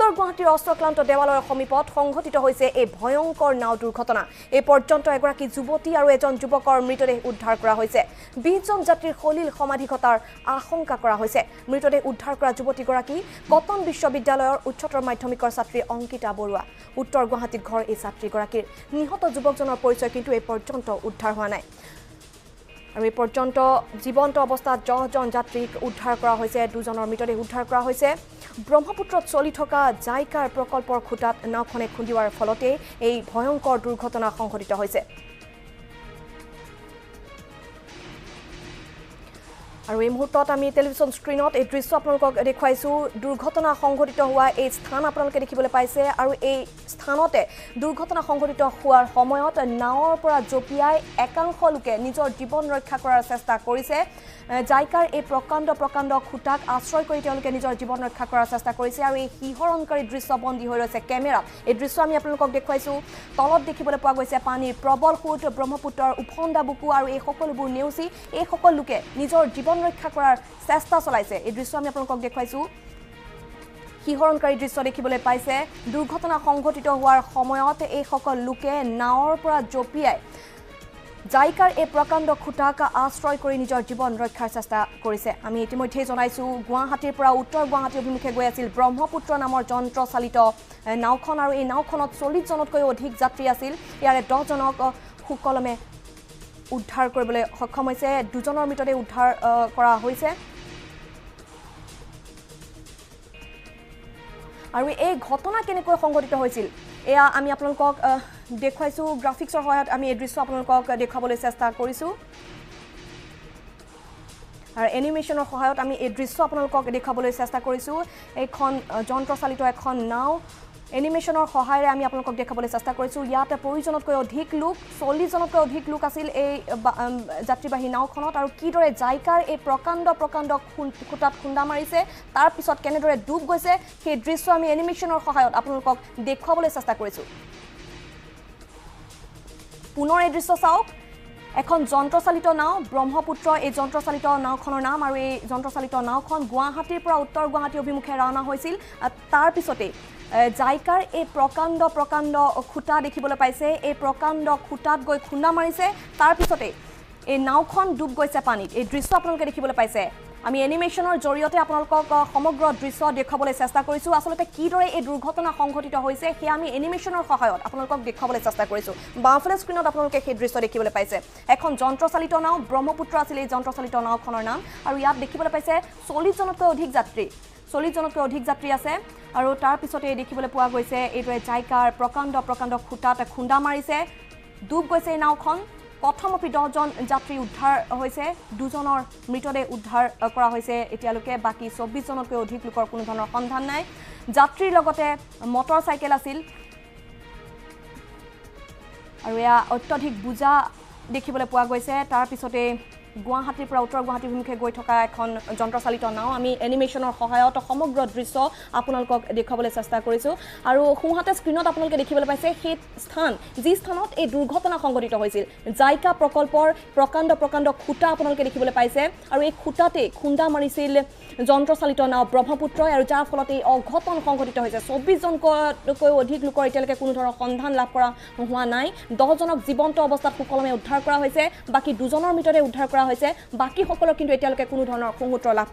উত্তৰ গুৱাহাটীৰ অশ্বক্লান্ত দেৱালয়ৰ সমীপত সংঘটিত হৈছে এই ভয়ংকৰ নাও দুৰ্ঘটনা। এই পৰ্যন্ত এগৰাকী যুৱতী আৰু এজন যুৱকৰ মৃতদেহ উদ্ধাৰ কৰা হৈছে। 20 জন যাত্ৰীৰ সলিল সমাধি ঘটাৰ আশংকা কৰা হৈছে। মৃতদেহ উদ্ধাৰ কৰা যুৱতীগৰাকী কটন বিশ্ববিদ্যালয়ৰ উচ্চতৰ মাধ্যমিকৰ ছাত্ৰী অংকিতা বৰুৱা। উত্তৰ গুৱাহাটীত ঘৰ এই ছাত্ৰীগৰাকীৰ। নিহত যুৱকজনৰ পৰিচয় কিন্তু এই পৰ্যন্ত উদ্ধাৰ হোৱা নাই। আৰু এই পৰ্যন্ত জীৱন্ত অৱস্থাত 10 জন যাত্ৰীক উদ্ধাৰ কৰা হৈছে, দুজনৰ মৃতদেহ উদ্ধাৰ কৰা হৈছে। ব্ৰহ্মপুত্ৰত চলি থকা জাইকাৰ প্ৰকল্পৰ খুঁটাত নাওখনে খুন্দিওৱাৰ ফলতে এই ভয়ংকৰ দুৰ্ঘটনা সংঘটিত হৈছে। আৰু এই মুহূৰ্তত আমি টেলিভিছন স্ক্ৰীণত এই দৃশ্য আপোনালোকক দেখুৱাইছোঁ। দুৰ্ঘটনা সংঘটিত হোৱা এই স্থান আপোনালোকে দেখিবলৈ পাইছে আৰু এই স্থানতে দুৰ্ঘটনা সংঘটিত হোৱাৰ সময়ত নাৱৰ পৰা জঁপিয়াই একাংশ লোকে নিজৰ জীৱন ৰক্ষা কৰাৰ চেষ্টা কৰিছে। জাইকাৰ এই প্ৰকাণ্ড প্ৰকাণ্ড খুঁটাক আশ্ৰয় কৰি তেওঁলোকে নিজৰ জীৱন ৰক্ষা কৰাৰ চেষ্টা কৰিছে আৰু এই শিহৰণকাৰী দৃশ্য বন্দী হৈ ৰৈছে কেমেৰাত। এই দৃশ্য আমি আপোনালোকক দেখুৱাইছোঁ। তলত দেখিবলৈ পোৱা গৈছে পানীৰ প্ৰবল সোঁত, ব্ৰহ্মপুত্ৰৰ উফন্দা বুকু আৰু এই সকলোবোৰ নেওচি এইসকল লোকে নিজৰ জীৱন ৰক্ষা কৰাৰ চেষ্টা চলাইছে। এই দৃশ্য আমি আপোনালোকক দেখুৱাইছোঁ। শিহৰণকাৰী দৃশ্য দেখিবলৈ পাইছে। দুৰ্ঘটনা সংঘটিত হোৱাৰ সময়ত এইসকল লোকে নাৱৰ পৰা জঁপিয়াই জাইকাৰ এই প্ৰকাণ্ড খুঁটাক আশ্ৰয় কৰি নিজৰ জীৱন ৰক্ষাৰ চেষ্টা কৰিছে। আমি ইতিমধ্যেই জনাইছোঁ, গুৱাহাটীৰ পৰা উত্তৰ গুৱাহাটী অভিমুখে গৈ আছিল ব্ৰহ্মপুত্ৰ নামৰ যন্ত্ৰচালিত নাওখন আৰু এই নাওখনত 40 জনতকৈ অধিক যাত্ৰী আছিল। ইয়াৰে 10 জনক সুকলমে উদ্ধাৰ কৰিবলৈ সক্ষম হৈছে, দুজনৰ মৃতদেহ উদ্ধাৰ কৰা হৈছে। আৰু এই ঘটনা কেনেকৈ সংঘটিত হৈছিল এয়া আমি আপোনালোকক দেখুৱাইছোঁ। গ্ৰাফিক্সৰ সহায়ত আমি এই দৃশ্য আপোনালোকক দেখুৱাবলৈ চেষ্টা কৰিছোঁ আৰু এনিমেশ্যনৰ সহায়ত আমি এই দৃশ্য আপোনালোকক দেখুৱাবলৈ চেষ্টা কৰিছোঁ। এইখন যন্ত্ৰচালিত এখন নাও এনিমেশ্যনৰ সহায়েৰে আমি আপোনালোকক দেখুৱাবলৈ চেষ্টা কৰিছোঁ। ইয়াতে প্ৰয়োজনতকৈ অধিক লোক, 40 জনতকৈ অধিক লোক আছিল এই যাত্ৰীবাহী নাওখনত আৰু কিদৰে জাইকাৰ এই প্ৰকাণ্ড প্ৰকাণ্ড খুঁটাত খুন্দা মাৰিছে, তাৰপিছত কেনেদৰে ডুব গৈছে সেই দৃশ্য আমি এনিমেশ্যনৰ সহায়ত আপোনালোকক দেখুৱাবলৈ চেষ্টা কৰিছোঁ। পুনৰ এই দৃশ্য চাওক। এখন যন্ত্ৰচালিত নাও ব্ৰহ্মপুত্ৰ, এই যন্ত্ৰচালিত নাওখনৰ নাম আৰু এই যন্ত্ৰচালিত নাওখন গুৱাহাটীৰ পৰা উত্তৰ গুৱাহাটী অভিমুখে ৰাওনা হৈছিল। তাৰপিছতেই জাইকাৰ এই প্ৰকাণ্ড প্ৰকাণ্ড খুঁটা দেখিবলৈ পাইছে। এই প্ৰকাণ্ড খুঁটাত গৈ খুন্দা মাৰিছে, তাৰপিছতেই এই নাওখন ডুব গৈছে পানীত। এই দৃশ্য আপোনালোকে দেখিবলৈ পাইছে। আমি এনিমেশ্যনৰ জৰিয়তে আপোনালোকক সমগ্ৰ দৃশ্য দেখুৱাবলৈ চেষ্টা কৰিছোঁ। আচলতে কিদৰে এই দুৰ্ঘটনা সংঘটিত হৈছে সেয়া আমি এনিমেশ্যনৰ সহায়ত আপোনালোকক দেখুৱাবলৈ চেষ্টা কৰিছোঁ। বাওঁফালে স্ক্ৰীণত আপোনালোকে সেই দৃশ্য দেখিবলৈ পাইছে। এখন যন্ত্ৰচালিত নাও ব্ৰহ্মপুত্ৰ আছিল এই যন্ত্ৰচালিত নাওখনৰ নাম আৰু ইয়াত দেখিবলৈ পাইছে 40 জনতকৈ অধিক যাত্ৰী, 40 জনতকৈ অধিক যাত্ৰী আছে। আৰু তাৰপিছতে দেখিবলৈ পোৱা গৈছে এইদৰে জাইকাৰ প্ৰকাণ্ড প্ৰকাণ্ড খুঁটাত খুন্দা মাৰিছে, ডুব গৈছে এই নাওখন। প্ৰথমপি 10 জন যাত্ৰী উদ্ধাৰ হৈছে, দুজনৰ মৃতদেহ উদ্ধাৰ কৰা হৈছে এতিয়ালৈকে। বাকী 24 জনতকৈ অধিক লোকৰ কোনো ধৰণৰ সন্ধান নাই। যাত্ৰীৰ লগতে মটৰ চাইকেল আছিল আৰু এয়া অত্যধিক বোজা দেখিবলৈ পোৱা গৈছে। তাৰপিছতে গুৱাহাটীৰ পৰা উত্তৰ গুৱাহাটী অভিমুখে গৈ থকা এখন যন্ত্ৰচালিত নাও আমি এনিমেশ্যনৰ সহায়ত সমগ্ৰ দৃশ্য আপোনালোকক দেখুৱাবলৈ চেষ্টা কৰিছোঁ। আৰু সোঁহাতে স্ক্ৰীণত আপোনালোকে দেখিবলৈ পাইছে সেই স্থান, যি স্থানত এই দুৰ্ঘটনা সংঘটিত হৈছিল। জাইকা প্ৰকল্পৰ প্ৰকাণ্ড প্ৰকাণ্ড খুঁটা আপোনালোকে দেখিবলৈ পাইছে আৰু এই খুঁটাতেই খুন্দা মাৰিছিল যন্ত্ৰচালিত নাও ব্ৰহ্মপুত্ৰই আৰু যাৰ ফলত এই অঘটন সংঘটিত হৈছে। 24 জনতকৈ অধিক লোকৰ এতিয়ালৈকে কোনো ধৰণৰ সন্ধান লাভ কৰা হোৱা নাই। 10 জনক জীৱন্ত অৱস্থাত সুকলমে উদ্ধাৰ কৰা হৈছে, বাকী দুজনৰ মৃতদেহ উদ্ধাৰ কৰা হৈছে। বাকীসকলৰ কিন্তু এতিয়ালৈকে কোনো ধৰণৰ সংসূত্ৰ লাভ